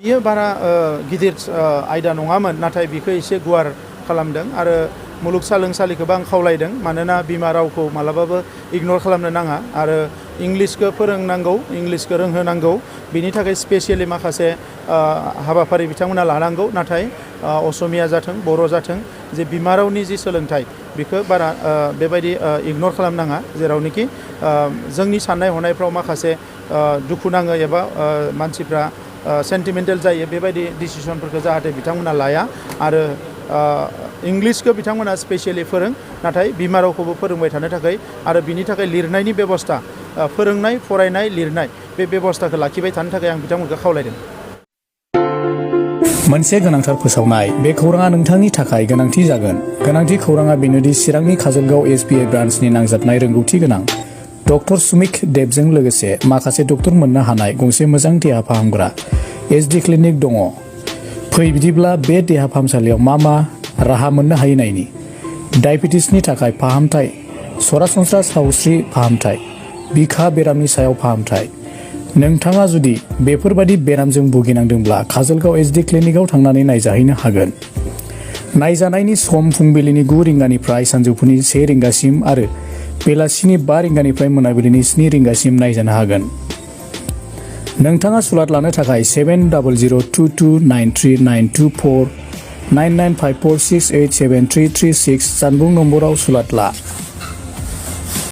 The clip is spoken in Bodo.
बियो बारा गिदिर आयदा नङामोन नाथाय बिखौ एसे गुवार खालामदों आरो मुलुगसोलोंसालिखौबो आं खावलायदों मानोना बिमा रावखौ मालाबाबो इगनर खालामनो नाङा आरो इंलिसखौ फोरोंनांगौ इंलिसखौ रोंहोनांगौ बिनि थाखाय स्पेसियेलि माखासे हाबाफारि बिथांमोना लानांगौ नाथाय असमिया जाथों बर' जाथों जे बिमा रावनि जि सोलोंथाइ बेखौ बारा बेबायदि इगनर खालामनाङा जेरावनोखि जोंनि साननाय हनायफ्राव माखासे दुखु नाङो एबा मानसिफ्रा सेन्टिमेन्टेल जायो बेबायदि डिसिसनफोरखौ जाहाथे बिथांमोना लाया आरो इंलिसखौ बिथांमोना स्पेसियेलि फोरों नाथाय बिमा रावखौबो फोरोंबाय थानो थाखाय आरो बिनि थाखाय लिरनायनि बेबस्था फोरोंनाय फरायनाय लिरनाय बे बेबस्थाखौ लाखिबाय थानो थाखाय आं बिथांमोनखौ खावलायदों। मोनसे गोनांथार फोसावनाय बे खौराङा नोंथांनि थाखाय गोनांथि जागोन। गोनांथि खौराङा बेनोदि चिरांनि काजलगाव एसबिआइ ब्रान्चनि नांजाबनाय रोंगौथि गोनां डक्टर सुमिक देबजों लोगोसे माखासे डक्टर मोननो हानाय गंसे मोजां देहा फाहामग्रा एसडि क्लिनिक दङ। फै बिदिब्ला बे देहा फाहामसालियाव मा राहा मोननो हायो नायनि। डायबेटिसनि थाखाय फाहामथाय, सरासनस्रा सावस्रि फाहामथाय, बिखा बेरामनि सायाव फाहामथाय। नोंथाङा जुदि बेफोरबादि बेरामजों भुगिनांदोंब्ला काजलगाव एसडि क्लिनिकआव थांनानै नायजाहैनो हागोन। नायजानायनि सम फुंबिलिनि 9 रिंगानिफ्राय सानजौफुनि 1 रिंगासिम आरो बेलासिनि 5 रिंगानिफ्राय मोनाबिलिनि 7 रिंगासिम नायजानो हागोन। नोंथाङा सुलाद लानो थाखाय 7002293924 9954687336 जानबुं नम्बराव सुलाद ला।